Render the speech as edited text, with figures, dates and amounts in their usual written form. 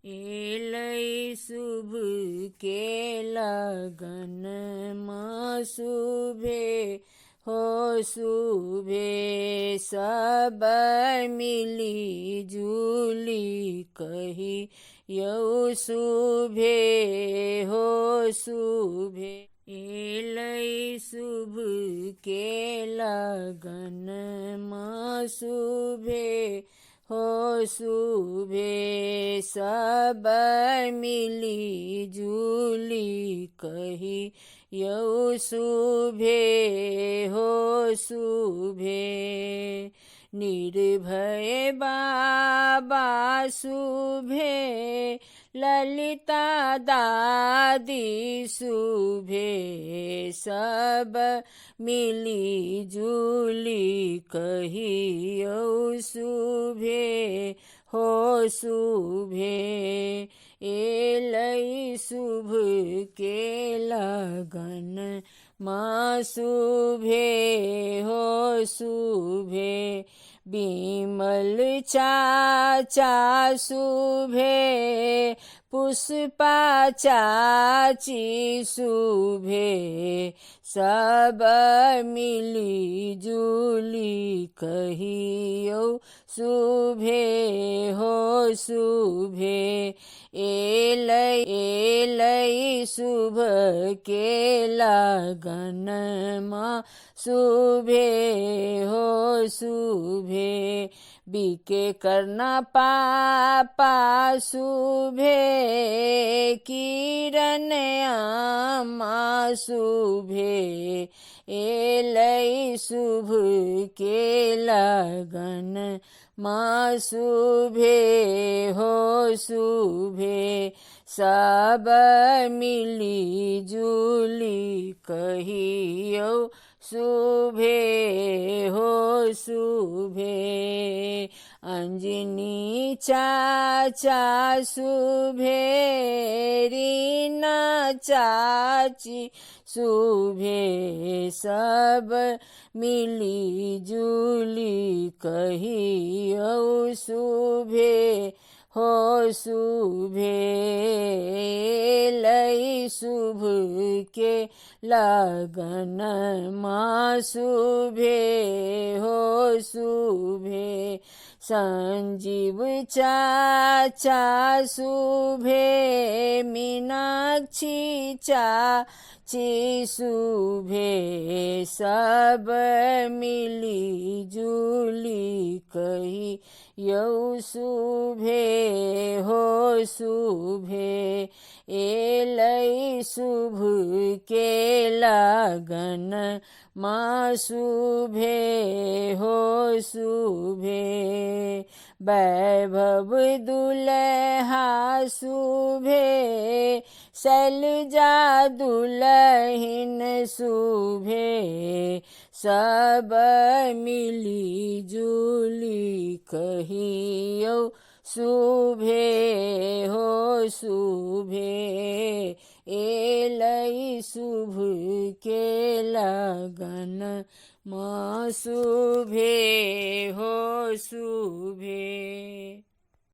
एलै शुभ के लगन माँ शुभे हो शुभे, सब मिली जुली कही यौ शुभे हो शुभे। एलै शुभ के लगन माँ शुभे हो शुभे, सब मिली जुली कही यौ शुभे हो शुभे। निर्भय बाबा शुभे, ललिता दादी शुभे, सब मिली जुली कहियौ शुभे हो शुभे। एलै शुभ के लगन माँ शुभे हो शुभे। विमल चाचा शुभे, पुष्पा चाची शुभे, सब मिली जुली कहियौ शुभे हो शुभे। एलै एलै शुभ के लगन माँ शुभे हो शुभे। बीके करना पापा शुभे, किरण आमा शुभे, एलै शुभ के लगन माँ शुभे हो शुभे। सब मिली जुली कहियौ शुभे हो शुभे। अंजनी चाचा शुभे, रीना चाची शुभे, सब मिली जुली कहियौ शुभे हो शुभे। एलै शुभ के लगन माँ शुभे हो शुभे। संजीव चाचा शुभे, मीनाक्षी चाची शुभे, सब मिली जुली कही यौ शुभे हो शुभे। एलै शुभ के लगन माँ शुभे हो शुभे। वैभव दुल्हा शुभे, शैलजा दुल्हिन शुभे, सब मिली जुली कहियौ शुभे हो शुभे। एलै शुभ के लगन माँ शुभे हो शुभे।